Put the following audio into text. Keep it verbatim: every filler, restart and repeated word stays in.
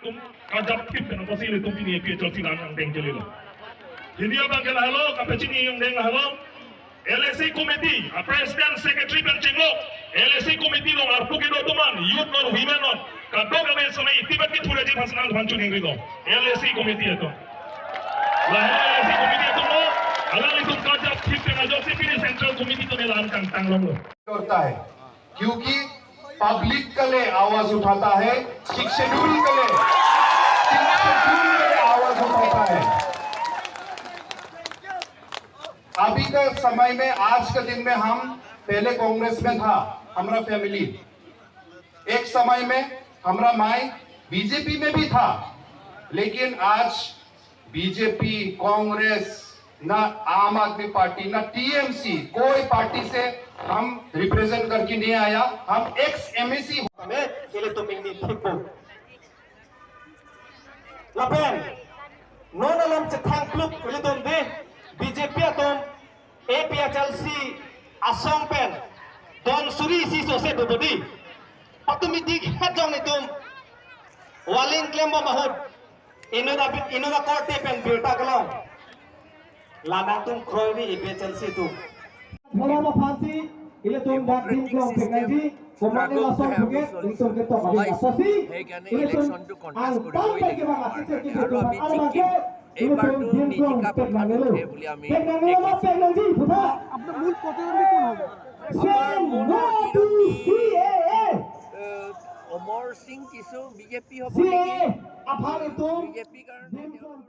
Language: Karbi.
Tum kajapthip pen apotsi ilitum pini A P H L C alam angdeng chelilo. Hini abang ke lahelo, kapachini angdeng lahelo. L A C committee a president, secretary pen chinglo, L A C committee along arpu kedo atum an, youth non, women non, kadokave samai itibat ke thura ji phasan phan chuning rilo L A C committee atum. Lahelo L A C committee atumlo, alanglitum kajapthip pen ajoksi pini central committee atum alam kangtang longlo. करता है, क्योंकि पब्लिक के लिए आवाज उठाता है, six schedule के लिए, सिक्स शेड्यूल के लिए आवाज उठाता है। अभी का समय में, आज के दिन में हम, पहले कांग्रेस में था हमारा फैमिली, एक समय में हमारा माई बीजेपी में भी था, लेकिन आज बीजेपी, कांग्रेस, ना आम आदमी पार्टी, ना टीएमसी, कोई पार्टी से हम रिप्रेजेंट करके नहीं आया। हम x MAC Kami, ilitum ingni thipo. Lapen, non alam chethang kluk ilitum di, BJP atum, APHLC asong pen, don suri isi sose dobodi. Patumi dik het jong netum, waling klembom ahut, inut abi, inut akorte pen birta kelong. Lanang tum kroiri APHLC tum. Bhora ma phansi, ilitum dak Dimkrom peknangji, komatne lason puget, ilitum ketok abing apotsi, ilitum angtan pen kevang atik ke ilitum abang ke, ilitum Dimkrom peknangnelo. Peknangnelo ma peknangji, putha. আপনার মূল প্রতিদ্বন্দ্বী কোন হবে? Say no to CAA. Amar সিং কিছু বিজেপি হ'ব নেকি? CAA, aphan itum বিজেপিৰ কাৰণে Dimkrom.